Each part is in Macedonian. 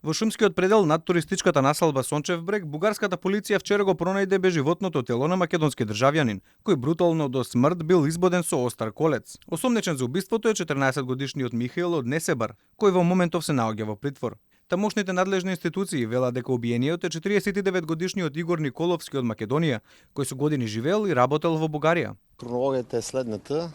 Во шумскиот предел над туристичката населба Сончев брег, бугарската полиција вчера го пронајде безживотното тело на македонски државјанин, кој брутално до смрт бил избоден со остар колец. Осомничен за убиството е 14-годишниот Михаил од Несебар, кој во моментов се наоѓа во притвор. Тамошните надлежни институции велат дека убиениот е 49-годишниот Игор Николовски од Македонија, кој со години живеел и работел во Бугарија. Хронологијата е следната.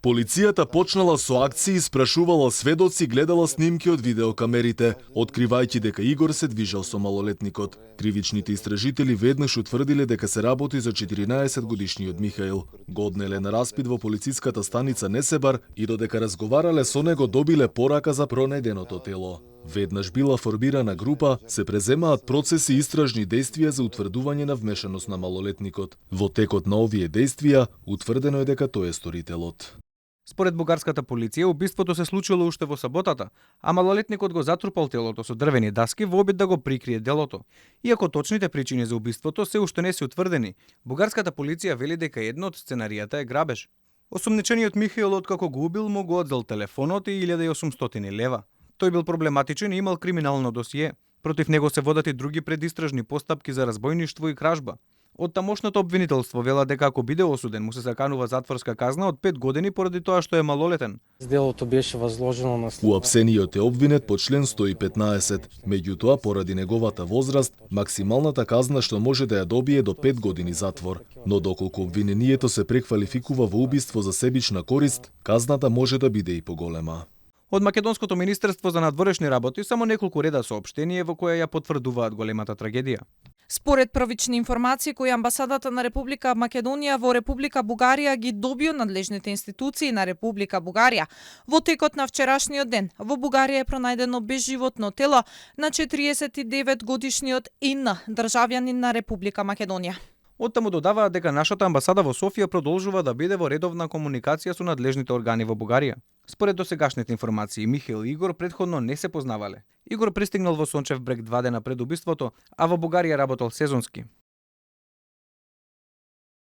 Полицијата почнала со акции, спрашувала сведоци, гледала снимки од видеокамерите, откривајќи дека Игор се движел со малолетникот. Кривичните истражители веднаш утврдиле дека се работи за 14-годишниот Михаил. Го однеле на распит во полициската станица Несебар и додека разговарале со него добиле порака за пронајденото тело. Веднаш била формирана група, се преземаат процеси и истражни действија за утврдување на вмешаност на малолетникот. Во текот на овие действија, утврдено е дека тој е сторителот. Според бугарската полиција, убиството се случило уште во саботата, а малолетникот го затрупал телото со дрвени даски во обид да го прикрие делото. Иако точните причини за убиството се уште не се утврдени, бугарската полиција вели дека едно од сценаријата е грабеж. Осомничениот Михаил откако го убил му го одзел телефонот и 1800 лева. Тој бил проблематичен и имал криминално досие. Против него се водат и други предистражни постапки за разбојништво и кражба. Од тамошното обвинителство вела дека ако биде осуден, му се заканува затворска казна од 5 години поради тоа што е малолетен. Делото беше возложено на Уапсениот е обвинет по член 115. Меѓутоа, поради неговата возраст, максималната казна што може да ја добие до 5 години затвор. Но доколку обвинението се преквалификува во убиство за себична корист, казната може да биде и поголема. Од Македонското министерство за надворешни работи само неколку реда соопштение во која ја потврдуваат големата трагедија. Според првични информации кои амбасадата на Република Македонија во Република Бугарија ги доби од надлежните институции на Република Бугарија, во текот на вчерашниот ден во Бугарија е пронајдено безживотно тело на 49-годишниот Ин, државјанин на Република Македонија. Оттаму додаваат дека нашата амбасада во Софија продолжува да биде во редовна комуникација со надлежните органи во Бугарија. Според досегашните информации, Михаил и Игор претходно не се познавале. Игор пристигнал во Сончев брег 2 дена пред убиството, а во Бугарија работел сезонски.